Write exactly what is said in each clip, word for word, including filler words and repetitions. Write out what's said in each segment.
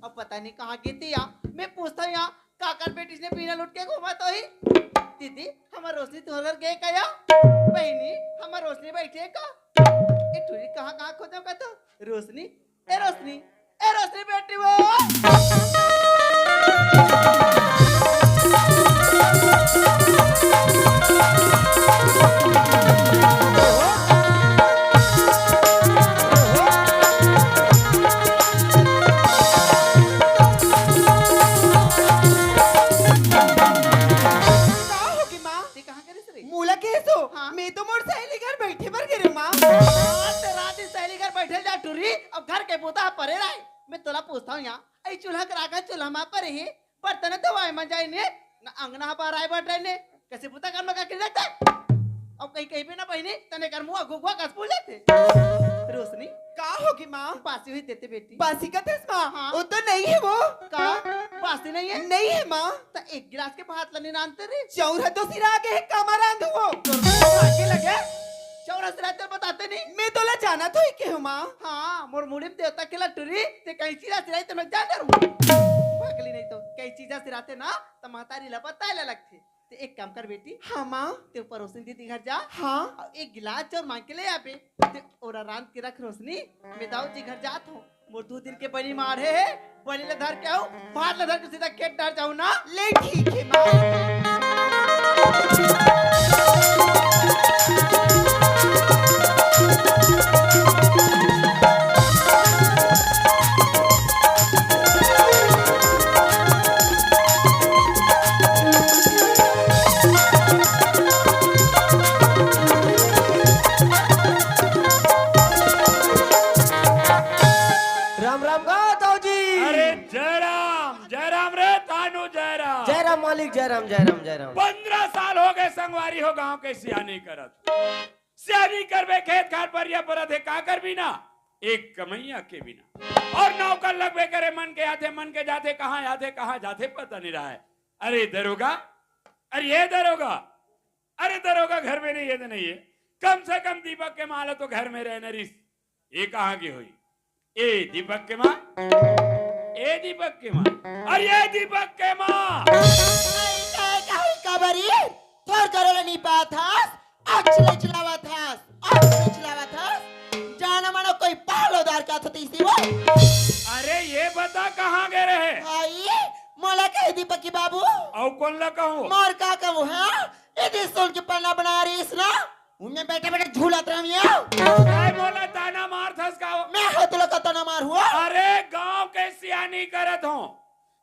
अब पता नहीं कहाँ गे हे या। मैं पूछत हँव या, काकर बेटी अइसने बिना लुटके घूमत होही? दीदी, हमर रोशनी तुँहर घर गे का या? बहिनी, हमर रोशनी बइठे का? ए टुरी कहाँ कहाँ खोजँव का तो? रोशनी, ए रोशनी, ए रोशनी बेटी वो। का होगे माँ? ते कहाँ करिस रे? मोला कहेस ओ? हाँ। मैं तो मोर सहेली घर बइठे बर गे रेहेंव माँ। हाँ, ते रात दिन सहेली घर बइठे ल जा टुरी, अब घर के बुता ह परे रहय। मैं तोला पूछत हँव या, ए चूल्हा के राख ह चूल्हा म परे हे, बर्तन धोवाय म जाय ने, न अंगना ह बहाराय बर रहे ने, कइसे बुता काम लगा के रखथे? अब कहीं कहिबे ना बहिनी, तने कर मुँह घुघुआ कस फूल जाथे। रोशनी, का होगे माँ? बासी होही ते दे बेटी। बासी कथस माँ? हाँ। ओ तो नइ हे वो। का? बासी नइ हे? नइ हे माँ। त एक गिलास के भात ल नइ रांधते रे। चउर ह तो सिरा गे हे, कामा रांधहूँ वो। तोर मुँह आगे लगे। चउर ह सिरा हे त बताते नहीं। मैं तोला जानत होही कहेंव माँ। हाँ, मोर मुड़ी म देवता के लटुरी, ते कहीं चीज ह सिराही त मैं जान डरूँ। भगली नहीं तो, कहीं चीज ह सिराथे ना, त महतारी ला बताय ला लगथे। ते एक काम कर बेटी। हाँ माँ। ते ऊपर रोशनी दीदी घर जा। हाँ। अउ एक गिलास चउर मांग के ले आबे। ते ओला रांध के रख रोशनी, मैं दाऊ जी घर जात हँव। मोर दू दिन के बनी माढ़े हे, बनी ल धर के आँव, भात ल धर के सीधा खेत डहर जाहूँ ना। ले ठीक हे माँ। राम राम गा दाऊ जी। अरे जय राम, जय राम रे तानू, जय राम। जय राम मालिक, जय राम, जय राम, जय राम। पंद्रह साल होगे संगवारी हो गांव के सियानी करत। सियानी करबे खेत खार परिया परत हे, का करबे ना, एक कमइया के बिना। अउ नौकर लगबे करे, मन के आथे, मन के जाथे, कहाँ आथे, कहाँ जाथे, पता नइ रहय। अरे दरोगा, अरे ये दरोगा, अरे दरोगा घर में नइ हे त नइ हे, कम से कम दीपक के माँ ल तो घर में रहना रिहिस। ये कहाँ गे होही? ए दीपक के माँ, ए दीपक के माँ, अरे ये दीपक के माँ। अरे का, का होही काबरी? तोर करो ले नइ पात हस, अच ले चलावत हस, अच ले चलावत हस। जाना माना कोई पालो दार का थती सी वो। अरे ये बता कहाँ गे रहे? भाई, मोला कहे दीपक के बाबू। अउ कोन ला कहूँ? मोर का कहूँ, हाँ? ए दे सोन के पन्ना बना रहिस ना, उनमें बैठे बैठे झूलत रहूँ। काय मोला ताना मारथस का हो? मैं हो तो लोग का ताना मार हुआ। अरे गांव के सियानी करत हँव।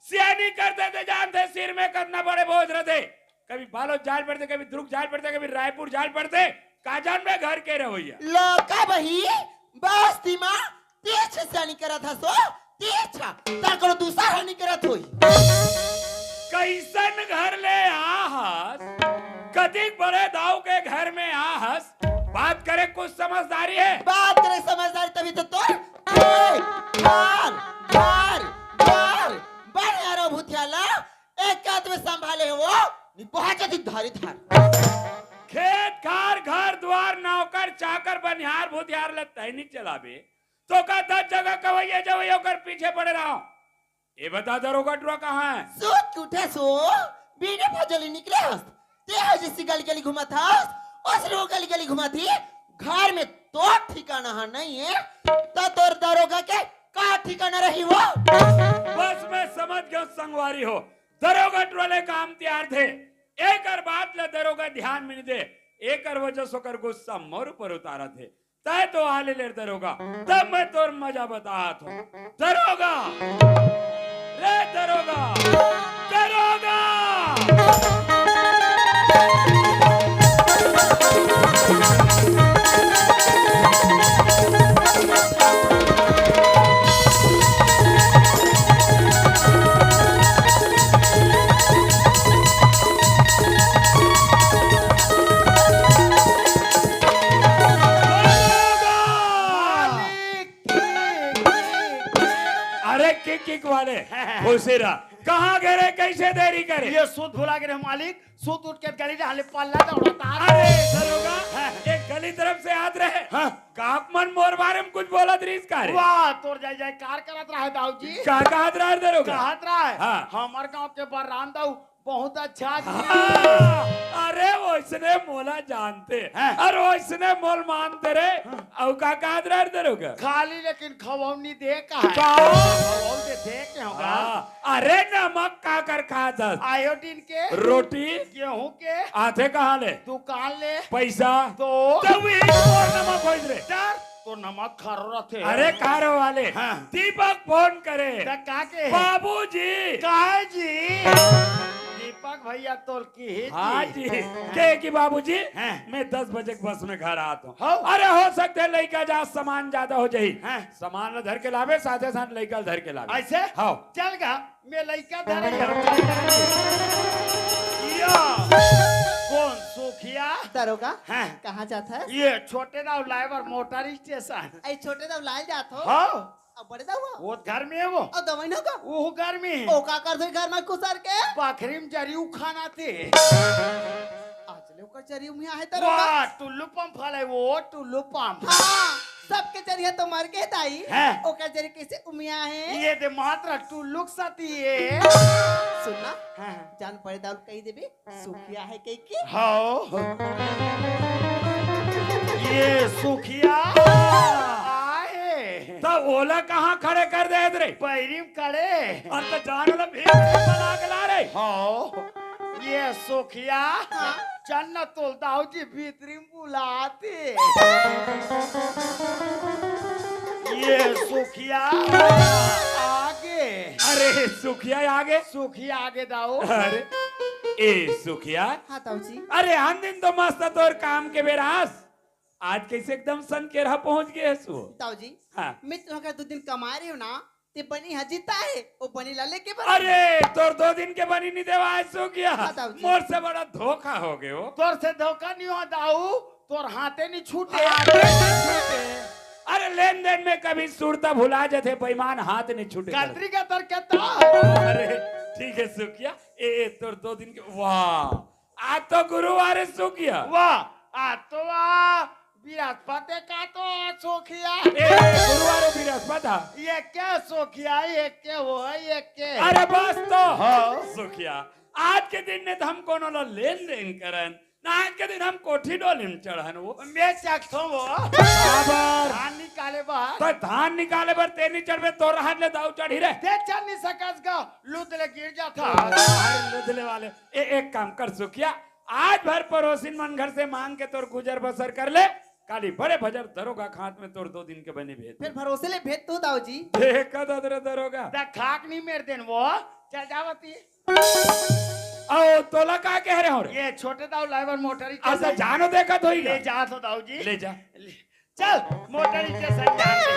सियानी करथे त जानथे सिर में कतना बड़े बोझ रथे। कभी बालोद जाय ल पड़थे, कभी दुर्ग जाय ल पड़थे, कभी रायपुर जाय ल पड़थे। का जानबे घर के रवैया। लो का बही, बस्ती मा तीर छे सियानी करत हस ओ, तीर छा, तार कोनो दूसर ह नइ करत होही। कइसन घर ले आहस, कतिक बड़े दाऊ के घर में आहस, बात करे कुछ समझदारी हे? बात करे समझदारी तभी तो तोर घर, घर, घर, घर, बनिहार भूथियार ला एक हाथ में संभाले हे वो, निपहा जदी धारी धार। खेत खार, घर दुवार, नौकर चाकर, बनिहार भूथियार ल तैं नइ चलाबे, त ओकर दस जगह कवैया जवैया ओकर पीछे पड़े रहव। ए बता दरोगा टुरा कहाँ हे? सोच के उठे सो, बिने फजली निकले हस। ते ह जइसे गली गली घूमत हस, ओसने वो गली गली घूमत ही। घर में तोर ठिकाना ह नइ हे, त तोर दरोगा के का ठिकाना रही वो? बस मैं समझ गेंव संगवारी हो, दरोगा टुरा ले काम तियारथे। एकर बात ल दरोगा ध्यान में नइ दे, एकर वजह से ओकर गुस्सा मोर ऊपर उतारत हे। तैं तो आ ले ले दरोगा, तब मैं तोर मजा बतात हँव। दरोगा, रे दरोगा, दरोगा। अरे किक किक वाले, खुशी रह। कहाँ गे रहे, कैसे देरी करे? ये सूत भुला गे रहे मालिक, सूत उठ के गली डहर ले पल्ला दौड़ता। अरे दरोगा, हाँ। एक गली तरफ से आत रहे। हाँ। का आप मन मोर बारे में कुछ बोलत रहिस का रे? वाह, तोर जय जयकार करत रहे दाऊ जी। का कहत रहे दरोगा? कहत रहे, हाँ। हमर गांव के बलराम दाऊ बहुत अच्छा आदमी है। हाँ, अरे वैसने मोला जानथे, हाँ। अउ वैसने मोला मानथे रे। हाँ। अउ का कहत रहे दरोगा? खाली लेकिन खवौनी दे का है। का? खवौनी दे, दे के होगा। हाँ, अरे नमक काकर खात हस? आयोडीन के। रोटी? गेहूं के। आथे कहाँ ले? दुकान ले। पैसा? तो? तो वही तो मोर नमक होइस रे। डर तो नमक खारो रथे। अरे खारो वाले। हाँ। दीपक फोन करे। त का के? बाबूजी। काहे जी? दीपक भैया तोर की ही हाँ जी। जी। के कि बाबूजी, हाँ। मैं दस बजे के बस में घर आत हूँ। हाँ। अरे हो सकथे लइका जा सामान ज्यादा हो जाही। हाँ। सामान ल धर के लाबे, साथे साथ लइका ल धर के लाबे। ऐसे? हाँ। चल गा, मैं लइका धरे हूँ। या, कौन सुखिया? दरोगा, हाँ। कहाँ जात हस? ये छोटे दाऊ लाए बर मोटर स्टेशन। अई छोटे दाऊ लाए जात हो? हाँ। अब बड़े दाऊ हो? वो घर में है वो। अब दवाई ना का? वो घर में है। ओ का करथे घर में खुसर के? बखरी में जरी उखाना थे। आज ले ओकर जरी उमिया है दरोगा। वाह, टुल्लू पंप हले वो, टुल्लू पंप। हाँ, सबके जरी ह तो मर गे दाई। हैं? ओकर जरी कैसे उमिया है? ये दे मात्र टुल्लू के साथी है। सुन ना, हाँ। जान बड़े दाऊ ल कहि देबे, सुखिया है कहि के। हाँ। ये सुखिया आहे। त ओला कहाँ खड़े कर दे रे? पैरी में खड़े। अउ त जान ओला भीड़ में बना के ला रे। हाँ। ये सुखिया, हाँ। चल न तोर दाऊ जी भीतरी में बुलाथे। ये सुखिया आगे। अरे सुखिया आगे? सुखिया आगे दाऊ। अरे ए सुखिया। हाँ दाऊ जी। अरे आन दिन तो मस्त तोर काम के बेरा हस, आज कैसे एकदम सनकेरहा पहुंच गे हस वो? दाऊ जी, हाँ। मैं तुमका दू दिन कमा रहे हो ना, ते बनी ह जिताए, वो बनी ला लेके बनी। अरे, तोर दो दिन के बनी नहीं देवा आज सो गया। हाँ, दाऊ जी। मोर से बड़ा धोखा हो गयो। तोर से धोखा नहीं हो दाऊ, तोर हाथे नहीं छूटे। हाथे नहीं छूटे। अरे, लेन देन में कभी सुरता भुला जाथे, बेईमान हाथ नहीं छूटे। गतरी गतर के तो। अरे, ठीक है सुखिया। ए, ए, तोर दो दिन के, वाह, आज तो गुरुवार है सुखिया। वाह, आज तो वाह, बृहस्पति का तो सुखिया। ए, गुरुवार है बृहस्पति। ये क्या सुखिया, ये क्या वो है, ये क्या? अरे बस तो। हाँ। सुखिया, आज के दिन में तो हम कोनो ला लेन देन करन, ना आज के दिन हम कोठी डोली में चढ़न वो। मैं चढ़थो वो। काबर? धान निकाले बर। तो धान निकाले बर ते नहीं चढ़बे, तोर हाथ ले दाऊ चढ़ी रे। ते चढ़ नहीं सकस गा, लुद ले गिर जाथा। अरे लुदले वाले। ए, एक काम कर सुखिया, आज भर पड़ोसिन मन घर से मांग के तोर गुजर बसर कर ले, काली बड़े भजर दरोगा के हाथ में तोर दो दिन के बनी भेज। फिर भरोसे ले भेज तू दाऊ जी। देखा ददरे दरोगा। दा खाक नहीं मेर देन वो, चल जावती। अउ तोला का कह रहे हो रे? ये छोटे दाऊ लाए बर मोटर ही अच्छा, चल जानो देखत होई ले गा। जा तो दाऊ जी। ले जा। ले। चल, मोटर नीचे सर जान दे।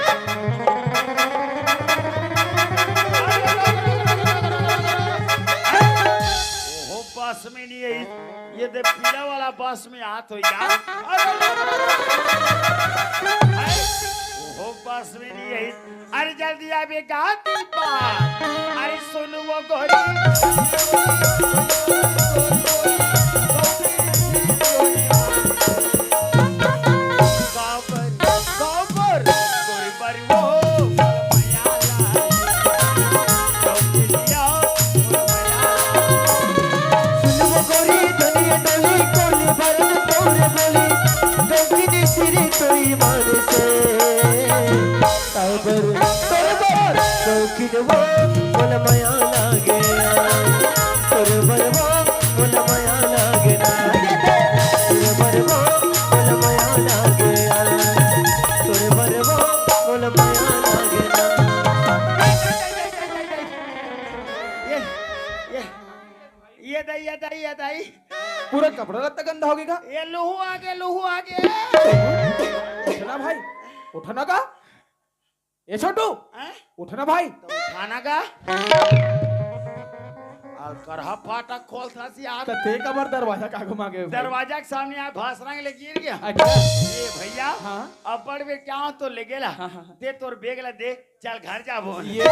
ओहो, बस में नहीं है, ये दे पीला वाला बस में हाथ हो जा। ओहो, बस में नहीं है, अरे जल्दी आबे गाती बात। अरे सुन वो गोरी। गाँव पर, गाँव पर, गोरी पर वो मया ला। सुन वो गोरी धनिया डोली, कोली भरन तोर बोली, डोकी नी सिरी तोई मानसे। तोर बर, तोर बर, शौकीन वो, मोला मया लागे। तोर बर वो, मोला मया लागे ना। तोर बर वो, मोला मया लागे। तोर बर वो, मोला मया लागे ना। ये, ये, ये दाई, ये दाई, ये दाई। पूरा कपड़ा लत्ता गंदा हो गया। ये लुहू आगे, लुहू आगे। उठना भाई, उठना का? ए छोटू, हैं? उठ ना भाई। तो उठाना का? करहा फाटक खोलथस यार। त ते काबर दरवाजा का घुमा गे भाई? दरवाजा के सामने आय, भांसरा ले गिर गे। अच्छा। ए भइया, हाँ। अब्बड़ बेर कहे हों तो ले गेला। हाँ, हाँ, हाँ। दे तोर bag ला दे, चल घर जाबो। ए,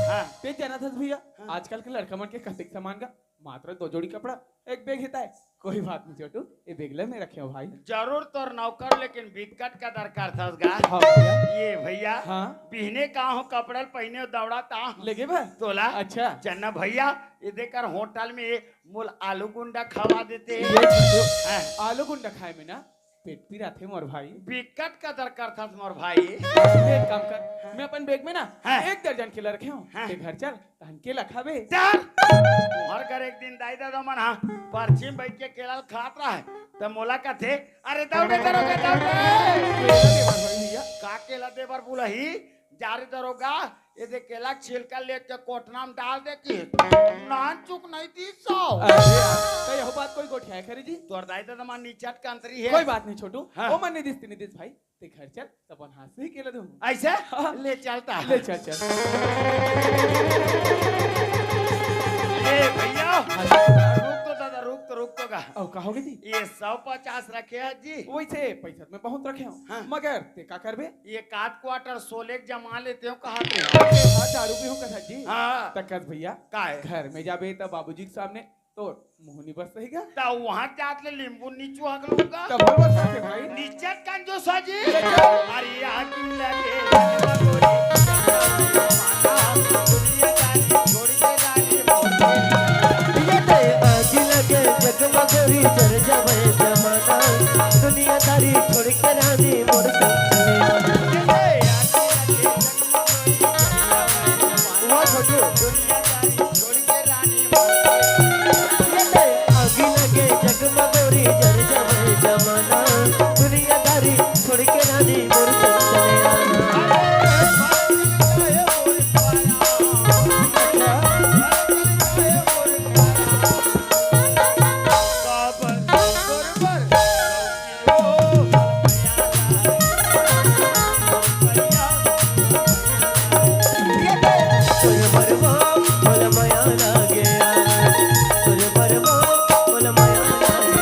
हाँ। ते जानत हस भइया, हाँ। आजकल के लड़का मन के कतेक सामान गा, मात्र दो जोड़ी कपड़ा, एक bag हे ताय। कोई बात नहीं छोटू, ए bag ला मैं रखे हों भाई। जरूर तोर नौकर, लेकिन बिकट कदर करथस गा। हाँ भइया। ए भइया, हाँ। बिहने कहे हों कपड़ा ल पहिने हों दौड़त हों। ले गे बा? तोला? अच्छा। चल ना भइया, ए दे कर होटल में मोला आलू गुंडा खवा देते। ए छोटू, हाँ। आलू गुंडा खाए में ना पेट पिराथे मोर भाई। बिकट कदर करथस मोर भाई। एक काम कर, मैं अपन bag में ना हाँ। एक दर्जन केला रखे हों। हाँ। ते घर चल, तहन केला खाबे। चल। तुंहर घर एक दिन दाई ददा मन हा परछी म बइठ के केला ल खात रहय, त मोला कथे, "अरे दौड़ रे दरोगा, दौड़ रे।" केला दे बर भाई भइया। का केला दे बर बोलही? जा रे दरोगा, ए दे केला के छिलका लेके कोटना म डाल दे कि नानचुक नहीं दिस। अरे यार, त यहू बात कोई गोठियाय करे जी? तोर दाई ददा मन निचट कंतरी हे। कोई बात नहीं छोटू, हाँ। ओ मन नहीं दिस, नहीं दिस भाई। ते घर चल, त अपन हाथ से ही केला दूं। अइसे? हाँ। ले चल त। ले चल, चल। ए भइया, हाँ जी। रुक तो ददा, रुक तो, रुक तो गा। अउ का होगे जी? ए सौ पचास रखे हस जी। वइसे पइसा त मैं बहुत रखे हों, हाँ। मगर ते का करबे? एक आध quarter सोले के जमा लेते हों, कहा थे। हाँ, दारू पीहूं कथस जी। हाँ। त कस भइया, का हे? घर में जाबे त बाबूजी के सामने तोर मुंह नी बरसही गा? त उहां जात ले नींबू नी चुहक लूं गा? त बोल बरसाथे भाई। निचट कंजूस हा जी। निचट। अरे आगी लगे जग मा गोरी, दुनियादारी छोड़ के रानी मोर। ये तो आगी लगे जग मा गोरी, जर जावे जमाना, दुनियादारी छोड़ के रानी मोर संग चले आ। ये आगी लगे जग मा गोरी, वाह छोटू। दुनियादारी छोड़ के रानी मोर। आगी लगे जग मा गोरी, जर जावे जमाना, दुनियादारी छोड़ के रानी मोर संग चले आना। तोर बरवा मोला मया लागे, तोर बरवा मोला मया लागे।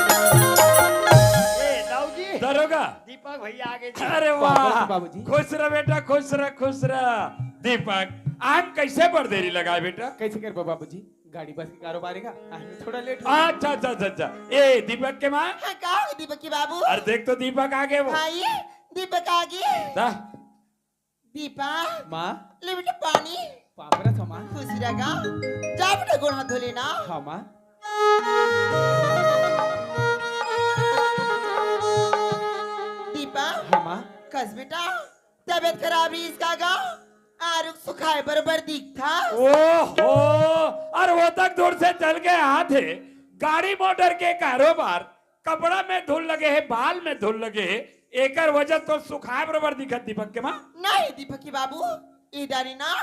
ए, दाऊ जी। दरोगा। दीपक भइया आगे जी। अरे वाह। बाबूजी। खुश रह बेटा, खुश रह, खुश रह। दीपक, आज कइसे बड़ देरी लगाय बेटा? कइसे करबो बाबूजी? गाड़ी बस के कारोबार हे गा, आज थोड़ा late हो गे। अच्छा, अच्छा, अच्छा, अच्छा। ए, दीपक के माँ? हाँ, का होगे दीपक के बाबू? अरे देख तो दीपक आगे वो। भाई, दीपक आगे। दा। दीपक। माँ। ले बेटा पानी। बाप रे, सामान। खुश रह गा। जा बेटा गोड़ हाथ धो लेना। हाँ, माँ। दीपक। हाँ, माँ। कस बेटा, तबीयत खराब रहिस का गा? आरुग सुखाय बरोबर दिखथस। ओहो, अरे वो तक दूर से चल के आथे। गाड़ी मोटर के कारोबार, कपड़ा में धूल लगे हे, बाल में धूल लगे हे, एकर वजह तो सुखाय बरोबर दिखत दीपक के माँ। नहीं दीपक के बाबू, ए दारी ना,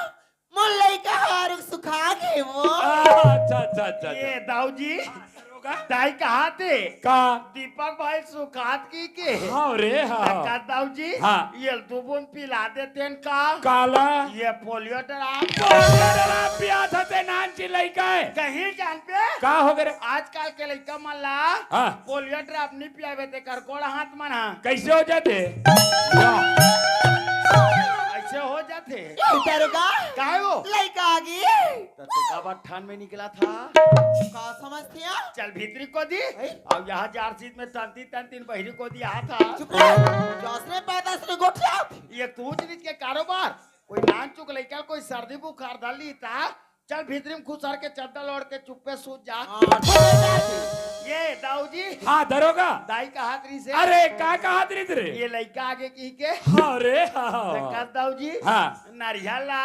मोर लइका ह आरुग सुखा गे वो। अच्छा, अच्छा, अच्छा, अच्छा। ए दाऊ जी, हाँ, दरोगा। दाई कहाथे? का? दीपक भाई सुखात कहिके। हाँ रे, हाँ। त का दाऊ जी? हाँ। ये दू बूंद पिला देतेन का? काला? ये पोलियो ड्राप। पोलियो ड्राप पियाथे ते नानची लइका हे। कहीं जान पे? का होगे रे? आजकल के लइका मन ला हाँ। पोलियो ड्राप नी पियाबे ते कर गोड़ हाथ मन हा। कइसे हो जाथे? अइसे हो जाथे। ए दरोगा। काय हो? लइका आगे। त तैं काबर ठंड में निकलथस? का समझथस? चल भीतरी कोती। हैं? अउ इहाँ जारसीत में तंती तंतीन बहिरी कोती आथस। चुप रह। जस रे पैदा से गोठियात। ये तू ऊंच नीच के कारोबार। कोई नानचुक लइका ल कोई सर्दी बुखार धर लिही त चल भीतरी में खुसर के चद्दर ओढ़ के चुप्पे सूत जा। हाँ, ठीक हे। ये दाऊ जी। हाँ, दरोगा। दाई कहात रहिसे। अरे, का कहात रहिसे रे? ये लइका आगे कहिके। हाँ रे, हाँ। त का दाऊ जी? हाँ। नरियर ला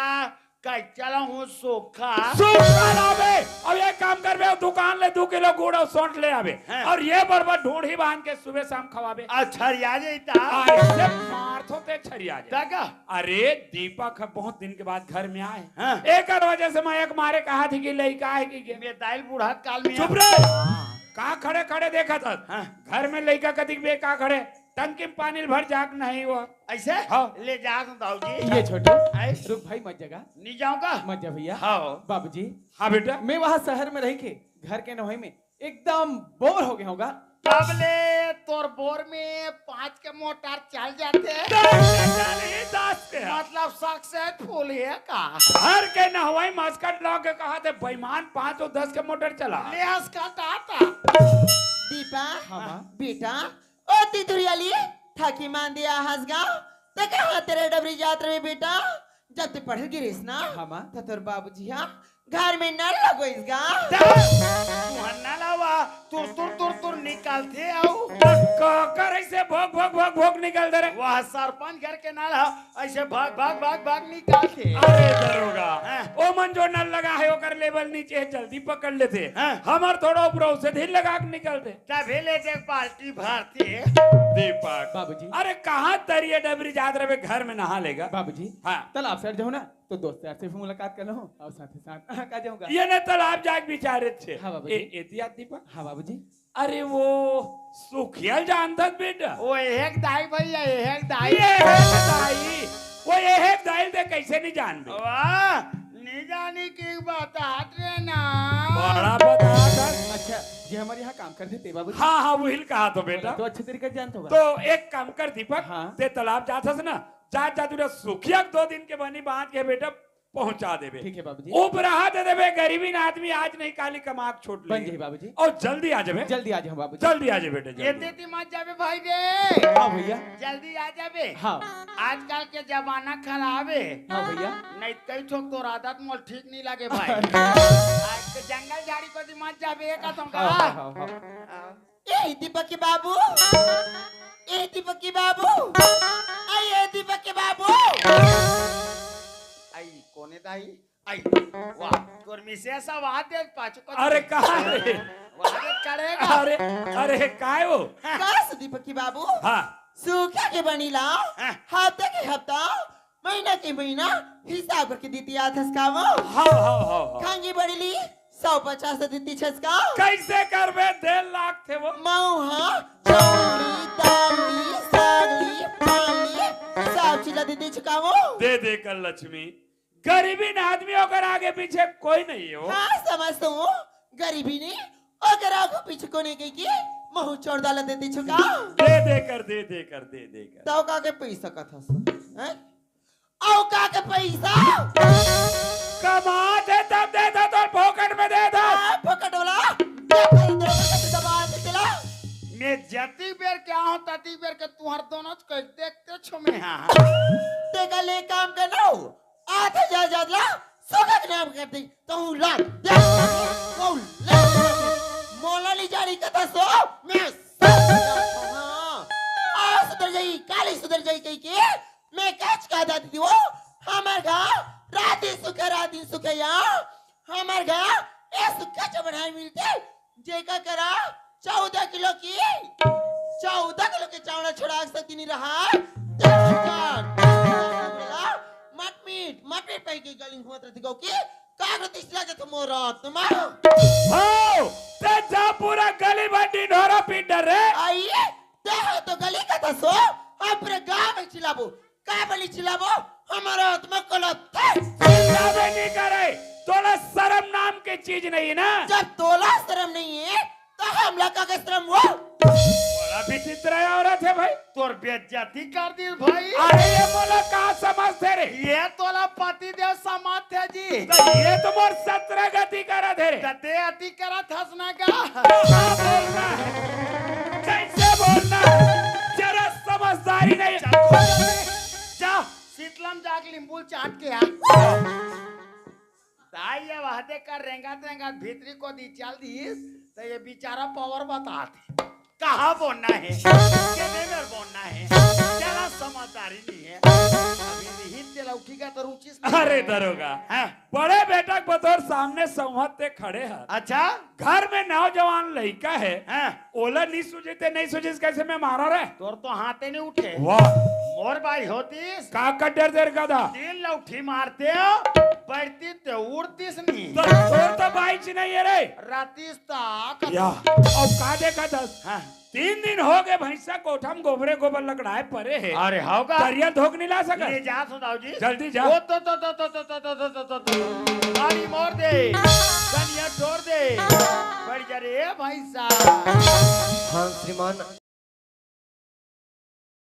कइसे लाहूं सूखा? सूखा लाबे। अब एक काम करबे, दुकान ले दू किलो गुड़ अउ सौंठ ले आबे। हाँ। अउ ये बरोबर ढूंढी बांध के सुबह शाम खवाबे। अउ छरिया जाही त? अइसे मारथों ते छरिया जाही। त का? अरे दीपक ह बहुत दिन के बाद घर में आय। हाँ। एकर वजह से मैं एक मारे कहाथंव कि लइका हे कहिके। मैं दाई ल बुढ़त काल में चुप रे। हाँ। का खड़े खड़े देखत हस? हाँ। घर में लइका कतिक बे का खड़े? टंकी में पानी भर जाके नहाही वो। ऐसे? हाँ। ले जा दाऊ जी। ये छोटू, आए। रुक भाई, मत जगा। नहीं जाऊंगा। मत जा भैया। हाँ। बाबूजी, हाँ बेटा। मैं वहाँ शहर में रह के घर के नहाई में एकदम बोर हो गया हूँ गा। तब ले तोर बोर में पाँच के मोटर चल जाते। दस के चल ही, दस के। मतलब सक्सेसफुल है का? घर के नहवाई मस्कट लग के कहा थे, "बेईमान, पाँच और दस के मोटर चला।" ले हंस का टाटा। दीपा, हाँ, माँ। बेटा, ओ तितुरियाली, थकी मान दिया हंस गा। ते कहाँ तेरे डबरी जात रहे बेटा? जब ते पढ़े गिरिस ना, हाँ, माँ। त तोर बाबूजी हा घर में नल लगोइस गा। तुहर नल हवा तुर तुर तुर तुर निकालथे अउ। त का करे से भोग भोग भोग भोग निकाल दे रे। वह सरपंच घर के नल हा, ऐसे भाग भाग भाग भाग निकालथे। अरे दरोगा, हाँ। ओ मन जो नल लगा है ओकर लेवल नीचे है, जल्दी पकड़ लेते। हाँ। हमर थोड़ा ऊपर से ढील लगा के निकालते। तभी ले देख बाल्टी भरती। दीपक। बाबूजी। अरे कहाँ तरिया डबरी जात रहे घर में नहा लेगा? बाबूजी। हाँ। तालाब सर जाऊँ ना, तो दोस्त यार से भी मुलाकात कर लूँ और साथ ही साथ का जाऊँगा। ये ना तालाब जाके बिचारे थे। हाँ बाबूजी। ए, एती याद दीपक? हाँ बाबूजी। अरे वो सुखियल जानत बेटा? वो एक दाई भैया, एक दाई। ये एक दाई, वो एक दाई दे कैसे नहीं जानबे? वाह, नहीं जानी की बात आत रे ना। बड़ा बता। अच्छा, जे हमर यहाँ काम करथे ते बाबूजी? हाँ, हाँ, वही कहा तो बेटा। तो अच्छे तरीके से जानत होगा। तो एक काम कर दीपक, हाँ। ते तालाब जात हस ना, जात जात उधर सुखिया के दो दिन के बनी बांध के बेटा पहुंचा देबे। ठीक है बाबूजी। उपराहा दे देबे, गरीबीन आदमी आज नहीं काली कमा के छोड़ ले। बन जाई बाबूजी। और जल्दी आ जाबे। जल्दी आ जाऊँ बाबूजी। जल्दी आ जाबे बेटा, जल्दी। एते ती मत जाबे भाई बे। हाँ भैया। जल्दी आ जाबे। हाँ। आजकल के जमाना खराब है। हाँ भैया। नहीं कई ठोक तोर आदत मोल ठीक नहीं लगे भाई। आज के जंगल झाड़ी को दी मत जाबे, एक तो हाँ, हाँ, हाँ, हाँ। ए दीपक के बाबू, ए दीपक के बाबू, आई ए दीपक के बाबू। आई कोने दाई? आई, वाह, तोर मिसेस आवाज दे पाछू को। अरे कहाँ रे? वाह, दे चढ़ेगा। अरे, अरे, काय हो? कस दीपक के बाबू? हाँ। सूखा के बनी ला, हाँ। हफ्ता के हफ्ता, महीना के महीना हिसाब करके दीती आथस का वो? हाँ, हाँ, हाँ, हाँ। खांगी बड़ी ली, सौ पचास दीती छस का? कैसे करबे? डेढ़ लाख थे वो। मऊ हाँ, चौली, दाली, सागली, पानी, सब चीज ला दीती छका वो? दे दे कर लक्ष्मी, गरीबीन आदमी ओकर आगे पीछे कोई नहीं हो। हाँ, समझता हूँ, गरीबीन ओकर आगे पीछे कोने के की महू छोड़ डाला देती छका। दे दे कर, दे दे कर, दे दे कर। तो का के पैसा कथा से, हैं? औ का के पैसा? कमा दे तब दे दो, तो फोकट में दे दो। हाँ, फोकट वाला। दे दे, दे दे, दबा के चला। मैं जती बेर के आऊँ, तती बेर के तुहर दोनों के देखते छो मैं, हाँ। ते का ले काम करना हो? आधा जा जा ला, सोगा के नाम कर दी, तो हूँ लाग, दे, वो ले, मोला ली जानी कथा सो, मैं सब जाता हूँ। आज सुधर जाई, काली सुधर जाई कही के, मैं कच का दादी दी वो, हमार घा, रात दिन सुखे, रात दिन सुखे या, हमार घा, ए सुखे चबढ़ाई मिलते, जेका करा चौदह किलो की, चौदह किलो के चावल छोड़ा सकती नहीं रहा। तेरा मटमीट, मटमीट पाई के गली हुआ तरह दिखाओ की, कागज तीसरा जत मोरा तुम्हारा। हो, ते जा पूरा गली भर ढिंढोरा पीट डर रे। आई, ते हो तो गली का था सो, हम पूरे गांव में चिल्लाबो। का बली चिल्लाबो? हमारा आत्मा कलप थे। चिल्लाबे नहीं करे। तोला शर्म नाम के चीज नहीं ना। जब तोला शर्म नहीं है, तो हम लोग का के शर्म हो? बड़ा विचित्र औरत है भाई। तोर बेइज्जती कर दी भाई। अरे ये मोला का समझ थे रे? ये तोला पति देव समझ थे जी। तो ये तो मोर सत्रह गति करत है रे। तो ते अति करत हस ना का? क्या बोलना है? कैसे बोलना है? जरा समझदारी नहीं। चल, जा। शीतलम जाके नींबू चाट के आ। ताई ये वहदे कर रेंगत रेंगत भीतरी को दी चल दीस, तो ये बेचारा पावर बतात हे। कहाँ बोलना है? केने मेर बोलना है? जरा समझदारी नहीं है। अभी नहीं तेला उठी का तो रुचिस नहीं। अरे दरोगा, हाँ। बड़े बेटा के बतौर सामने संवत ते खड़े हस। अच्छा? घर में नौजवान लइका है, हाँ। ओला नहीं सूझे ते नहीं सूझे, कैसे मैं मारा रे? तोर तो हाथे नहीं उठे। वाह। मोर बाई होतीस। का कर डर देर गधा? तीन लौठी मारते हो। पड़ती ते उड़तीस नहीं। तो तोर तो बाइच नहीं है रे। रातीस तक। या, अब का देखत हस? हाँ। तीन दिन हो गए भैंसा कोठा में गोबरे गोबर लकड़ाए परे हे। अरे होगा। तरिया धोक नहीं ला सकत? ले जा सुनाओ जी। जल्दी जा। ओ तो तो तो तो तो तो तो तो तो तो तो। गाड़ी मोड़ दे। कनिया छोड़ दे। बढ़ जा रे भैंसा। हाँ श्रीमान,